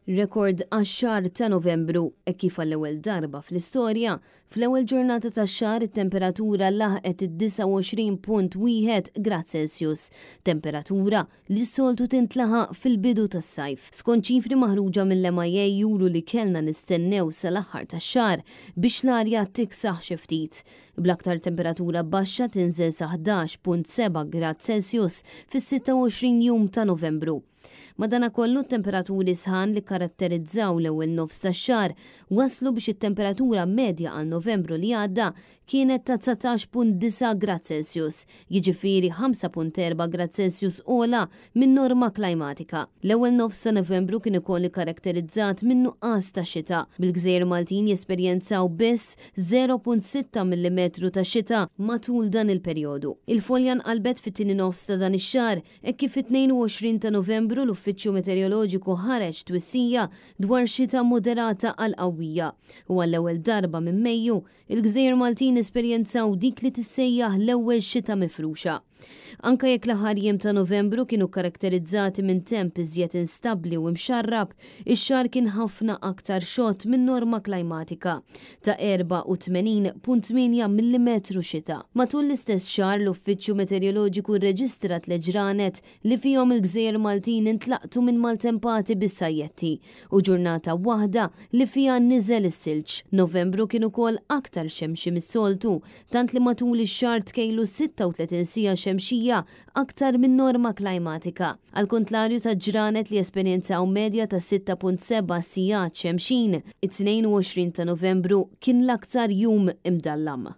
Rekord għax-xahar ta' Novembru hekk kif għall-ewwel darba fl-istorja, fl-ewwel ġurnata tax-xahar it-temperatura laħqet id-29.1 grad Celsius, temperatura li s-soltu tintlaħaq fil-bidu tas-sajf. Skont ċifri maħruġa mill-MIA juru li kellna nistennew sal-aħħar tax-xahar biex l-arja tiksaħ xi ftit, bl-aktar temperatura baxxa tinżel sa 11.7 grad Celsius fis-26 jum ta' Novembru. Madanakollu t-temperaturi sħan li kkaratterizzaw l-ewwel nofs tax-xahar wasslu biex it-temperatura medja għal Novembru li għadda kienet ta' 19.9 grad Celsius, jiġifieri 5.4 grad Celsius ogħla min-norma klimatika. L-ewwel nofs ta' Novembru kien ukoll ikkarakterizzat minn nuqqas ta' xita, bil-gżejjer Maltin jesperjenzaw biss 0.6 millimetru ta' xita matul dan il-perjodu. Il-folja nqalbet fit-tieni nofs ta' dan ix-xahar Hekk kif fit-22 ta' Novembru l-Uffiċċju Meteoroloġiku ħareġ twissija dwar xita moderata għal qawwija u għall-ewwel darba minn Mejju, il-gżejjer Maltin esperjenzaw dik li tissejjaħ l-ewwel xita mifruxa. Anke jekk l-aħħar jiem ta' Novembru kienu kkarakterizzati minn temp iżjed instabbli u imxarrab, ix-xahar kien ħafna aktar xott min-norma klimatika ta' 84.8 millimetru xita. Matul l-istess xahar l-Uffiċċju Meteoroloġiku rreġistra tliet ġranet li fihom il-gżejjer Maltin intlaqtu minn maltempati bis-sajjetti u ġurnata waħda li fiha niżel is-silġ. Novembru kien ukoll aktar xemxi mis-soltu, tant li matul ix-xahar tkejlu 36 siegħa xemxija aktar min-norma klimatika. Għall-kuntlarju ta' ġranet li esperjenzaw medja ta' 6.7 sigħat xemxin, it-22 ta' Novembru kien l-aktar jum imdallam.